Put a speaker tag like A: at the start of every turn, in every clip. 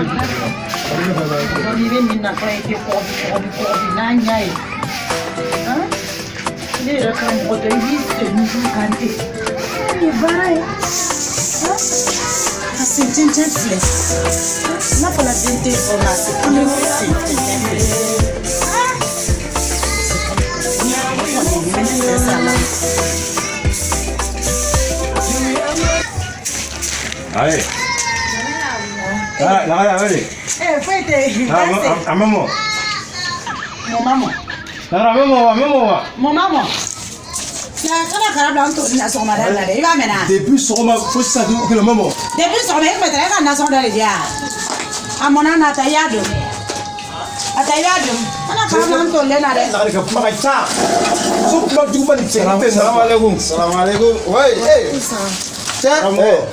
A: I bɛ nin nafa ye tɛ kɔgɔbi kɔgɔbi kɔgɔbi n'a ɲɛ ye. Han? Ne yɛrɛ ka mɔgɔ tɛ, i b'i sen nugu kan ten. Nin ye baara ye. Han? A sen cɛncɛn filɛ. N'a fɔra den tɛ ordonnance, an bɛ sen cɛncɛn filɛ. O kɔni bɛ ne fɛ sa la.
B: Ayi. Ah, la la wele.
A: Eh, foyi tɛ yen.
B: Ah, a ma mɔ.
A: Mɔ ma mɔ.
B: La a ma mɔ wa, a ma mɔ wa.
A: Mɔ ma mɔ. Na kana kara bila n to na sɔgɔmada in na dɛ, i b'a mɛn na.
B: Depuis sɔgɔma fo sisan du kelen ma mɔ.
A: Depuis sɔgɔma e tun bɛ taa e ka nasɔngɔ dɔ de di yan. A mɔnna n'a ta i y'a dun. A ta i b'a dun. Kana kara bila n tolen na dɛ.
B: Lagare ka kuma ka ca. Muso kuma juguba ni cɛ tɛ.
C: Salam alaikum. Salam alaikum. Oui, eh. Cɛ,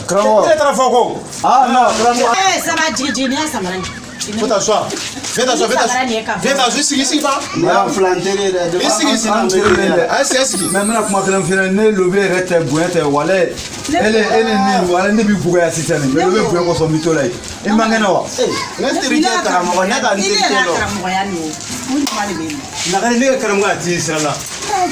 B: Karamɔgɔ.
C: Ne taara fɔ ko.
B: Ah non, karamɔgɔ.
A: Eh, ça va jigin jigin n'i y'a samara ye.
C: Faut t'asseoir. Viens t'asseoir, viens t'asseoir. Viens t'asseoir, sigi, sigi ba.
D: An filan teri ye dɛ.
C: I sigi, sigi.
D: An teri ye dɛ.
C: Ayi, sigi, sigi.
D: Mais n bɛna kuma kelen f'i ɲɛna, ne lobe yɛrɛ tɛ bonya tɛ walayi. Ele ni walayi ne b'i bugɔ sisan nin. Mais lobe bonya kosɔn n b'i to la yen. I man kɛnɛ wa?
C: Ne terikɛ karamɔgɔ, ne ka n
A: I
C: terikɛ
A: yɛrɛ
C: dɔn.
A: karamɔgɔya nin o. Mun ɲuman de bɛ yen?
B: Lagare ne ka karamɔgɔ a t'i sira la.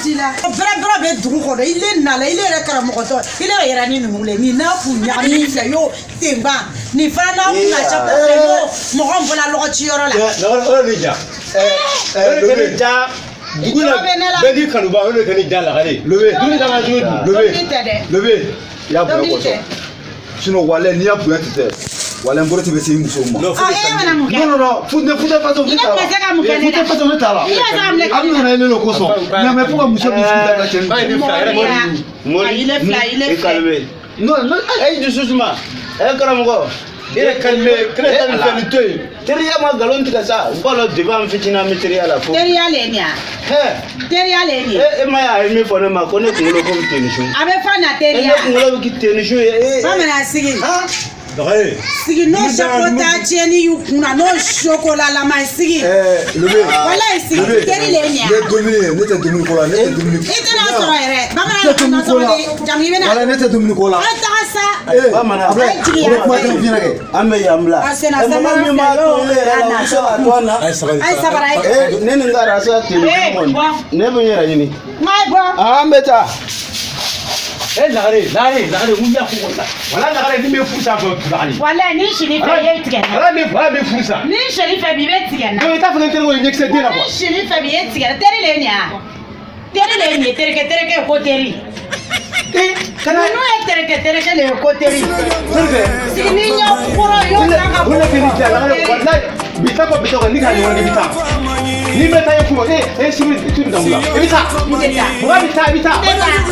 A: Ji la. Bɛrɛ bɛrɛ bɛ dugu kɔnɔ, i le nana, i le yɛrɛ karamɔgɔ tɔ, i le bɛ yɛrɛ ni ninnu le, nin n'a kun ɲagami filɛ y'o tenba, nin fana n'a kun ka ca filɛ y'o mɔgɔ min fana lɔgɔ ciyɔrɔ la.
B: Lagare o de ja. O de kɛ ne ja. Dugu la bɛɛ k'i kanuba o de kɛ ne ja Lagare.
D: Lobe.
B: Dumuni ka kan dumuni dun.
D: Lobe.
A: Dumuni tɛ dɛ.
D: Lobe. I y'a bonya
A: Dumuni
D: kosɔn.
A: tɛ.
D: Sinon walayi n'i y'a bonya tɛ tɛ. Walayi n bolo tɛ bɛ se i muso ma.
B: Non,
A: Ah, e bɛna mun kɛ?
D: Non non non, fu ne fute façon
A: I
D: ne
A: ne
D: t'a la.
A: tun bɛ se ka mun kɛ ne la?
D: Fute façon ne t'a la.
A: I bɛ se ka mun kɛ
D: A bɛ nana ele le kosɔn. Mais fo ka muso min sigi dabila cɛ
B: Ba ye
D: ni.
B: ne fila yɛrɛ
A: Mori. Ayi, ile fila, ile
C: I
A: filɛ.
C: calme.
D: Non non.
C: Eh, dusu suma. Eh, karamɔgɔ.
B: I yɛrɛ calme, kɛnɛ ta nin fɛn nin to yen.
C: Teriya ma nkalon tigɛ sa. U b'a lɔn depuis an fitinin an bɛ teriya la fo.
A: Teriya le ye nin ye
C: Hɛ.
A: Teriya le ye nin ye.
C: E ma ye a ye min fɔ ne ma ko ne kunkolo komi tenisun.
A: A bɛ fɔ na
C: E ne
A: teriya.
C: kunkolo bɛ kɛ tenisun ye. E.
A: Bamanan sigi.
B: Lagare.
A: Sigi n'o sako ta tiɲɛni y'u kun na n'o sokolalama sigi.
D: Lobe.
A: Walayi sigi
D: Lobe.
A: teri le ye nin ye.
D: Ne dumuni ye, ne tɛ dumuni ko la, ne tɛ dumuni.
A: I tɛna sɔrɔ yɛrɛ.
D: Ne tɛ
A: Bamanan
D: dumuni ko la.
A: nasɔngɔ di jamu i bɛna.
D: Walayi ne tɛ dumuni ko la.
A: An taga sa.
D: Eh,
C: Bamanan.
D: Ablaye,
A: Ayi, jigin
D: o bɛ
A: yan.
D: kuma kelen f'i ɲɛna kɛ.
C: An bɛ yan bila.
A: A senna
C: Eh, mɔgɔ
A: samara
C: min b'a
A: filɛ,
C: to ne yɛrɛ la,
A: y'o
C: u bɛ se k'a to an na.
B: Ayi sabali.
A: Ayi sabara ye.
C: Eh, ne ni n ka rasa tenisun
A: Eh,
C: kɔni.
A: bɔ.
C: Ne bɛ n yɛrɛ ɲini.
A: N ka bɔ.
C: An bɛ taa.
B: Eh Lagare, Lagare, Lagare, mun y'a ko la. Wala Lagare ni bɛ furu sa fɔ Lagare.
A: Walayi ni sini fɛ i ye tigɛ n na.
B: Wala bɛ wala bɛ furu sa.
A: Ni sini fɛ bi i bɛ tigɛ n na.
B: Donc i t'a fɔ ne terikɛ ye ɲɛkisɛ den la
A: Ni
B: quoi.
A: sini fɛ bi i ye tigɛ n na. Teri le ye nin ye wa? Teri le ye nin ye terikɛ terikɛ ko teri.
B: Eh, kana
A: Ninnu ye terikɛ terikɛ le ye ko teri.
B: terikɛ.
A: Sigi ni ɲɛ kɔrɔ y'o ta ka bɔ.
B: Wala kɛ ni ja Lagare walayi bi taa kɔ bi taa kɔ ni k'a ɲɔgɔn i bɛ taa. N'i bɛ taa e kuma e e sini tu bɛ dan la. I bɛ taa.
A: N tɛ taa.
B: Mɔgɔ bɛ taa i bɛ taa.
A: N tɛ taa.